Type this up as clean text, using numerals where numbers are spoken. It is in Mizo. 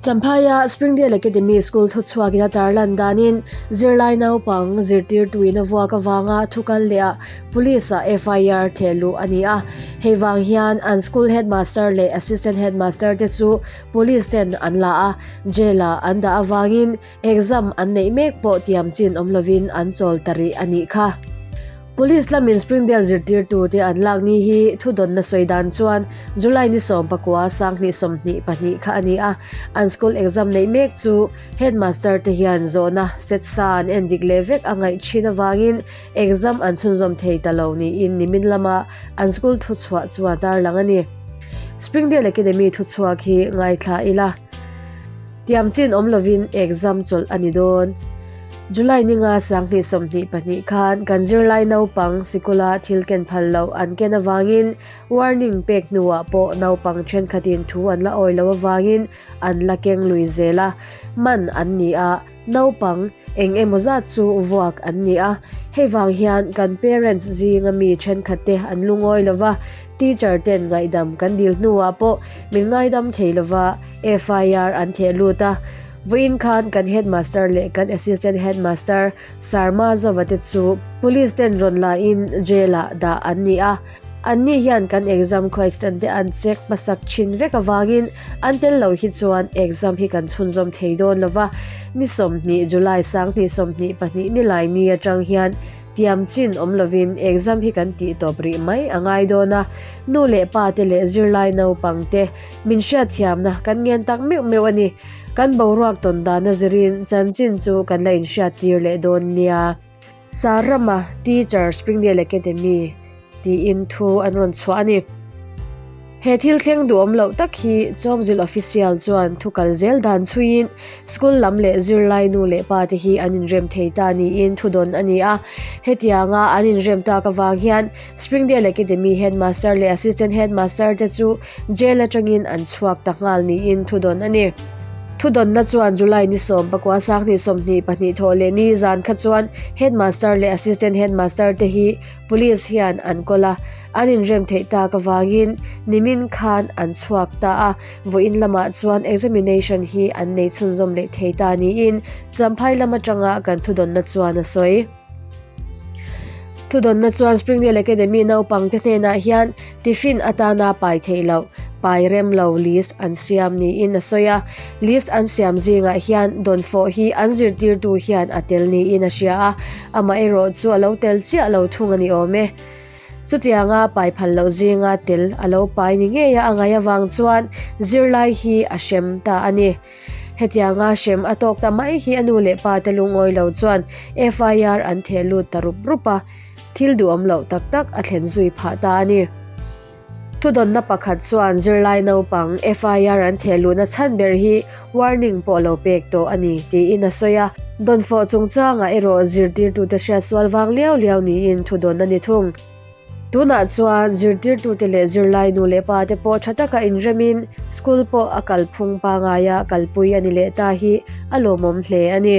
Champhaia Springdale Academy School thuchhuakin a tarlan danin zirlai naupang zirtirtuin a vuak avanga thu kal leh ah Police ah FIR theh luh a ni a. Hei vang hian an school headmaster leh assistant headmaster te chu Police ten an la a, jail ah an dah avangin Exam an neih mek pawh tiam chin awm lovin an chawl ta rih a nih kha. Police lamin Springdale zirtirtute an lak ni hi thudawnna sawi dan chuan July ni 19 2022 kha a ni a, an school exam neih mek chu headmaster te hian zawhna set sa an en dik leh vek a ngaih thin avangin exam an chhunzawm thei ta lo niin nimin lama an school thuchhuah chuan tarlang a ni. Springdale Academy thuchhuak hi ngaithla ila. Tiam chin awm lovin exam chawlh a ni dawn. July ninga 2022 khan kan zirlai naupang sikula thil ken phal loh an ken avangin warning pek hnuah pawh naupang thenkhatin thu an la awi loh avangin an la keng lui zel a, man an ni a, naupang eng emaw zat chu vuak an ni a. Hei vang hian kan parents zinga mi thenkhatte an lungawi lova, Teacher ten ngaihdam kan dil hnuah pawh min ngaidam thei lova FIR an theh lut a. Vawiin khan kan headmaster leh kan assistant headmaster Sarma Zova te chu police ten rawn la in jail ah dah an ni a. Anni hian kan exam question te an check hmasak thin vek avangin an tel lo hi chuan exam hi kan chhunzawm thei dawn lova. Ni 20 July 2022 nilai ni atang hian Tiam chin awm lovin exam hi kan tih tawp rih mai a ngai dawn a, nu leh pa te leh zirlai naupang te min hriatthiamna kan ngen tak meuh meuh a ni. Kan boruak tawn dana zirin chanchin chu kan la inhriattir leh dawn nia. Sarama Teacher Springdale Academy tiin thu an rawn chhuah a ni. He thil thleng duhawm loh tak hi Chawmzil official chuan thu kal zel dan chhuiin school lam leh zirlai nu leh pa te hi an inrem thei ta niin thu dawn a ni a. Hetianga an inrem tak avang hian Springdale Academy headmaster leh assistant headmaster te chu jail atangin an chhuak ta nghal niin thu dawn a ni. Thu dawnna chuan July ni 10, 2022 thawh leh ni zan kha chuan headmaster leh assistant headmaster te hi Police hian an kawl a, an inrem theih tak avangin nimin khan an chhuak ta a, vawiin lamah chuan examination hi an nei chhunzawm leh thei ta niin Champhai lam atanga kan thudawnna chuan a sawi. Thudawnna chuan Springdale Academy naupangte hnenah hian tiffin atana pai theih loh, pai rem lo list an siam niin a sawi a, list an siam zingah hian dawnfawh hi an zirtirtu hian a tel niin a hria a, amaherawh chu a lo tel chiah lo thung a ni awm e. Chutianga pai phal loh zinga tel a lo pai ni ngei a a ngaih avang chuan zirlai hi a hrem ta a ni. Hetianga hrem a tawk ta mai hi a nu leh pa te lungawi lo chuan FIR an theh lut ta rup rup a, thil duhawm loh tak tak a thlen zui phah ta a ni. Thudawnna pakhat chuan zirlai naupang FIR an theh luhna chhan ber hi warning pawh lo pek tawh a ni tiin a sawi a. Dawnfawh chungchangah erawh zirtirtute hriatsual vang liau liau niin thudawn a ni thung. Tunah chuan zirtirtute leh zirlai nu leh pa te pawh tha taka inremin school pawh a kalphung pangaia kalpui a ni leh ta hi a lawmawm hle a ni.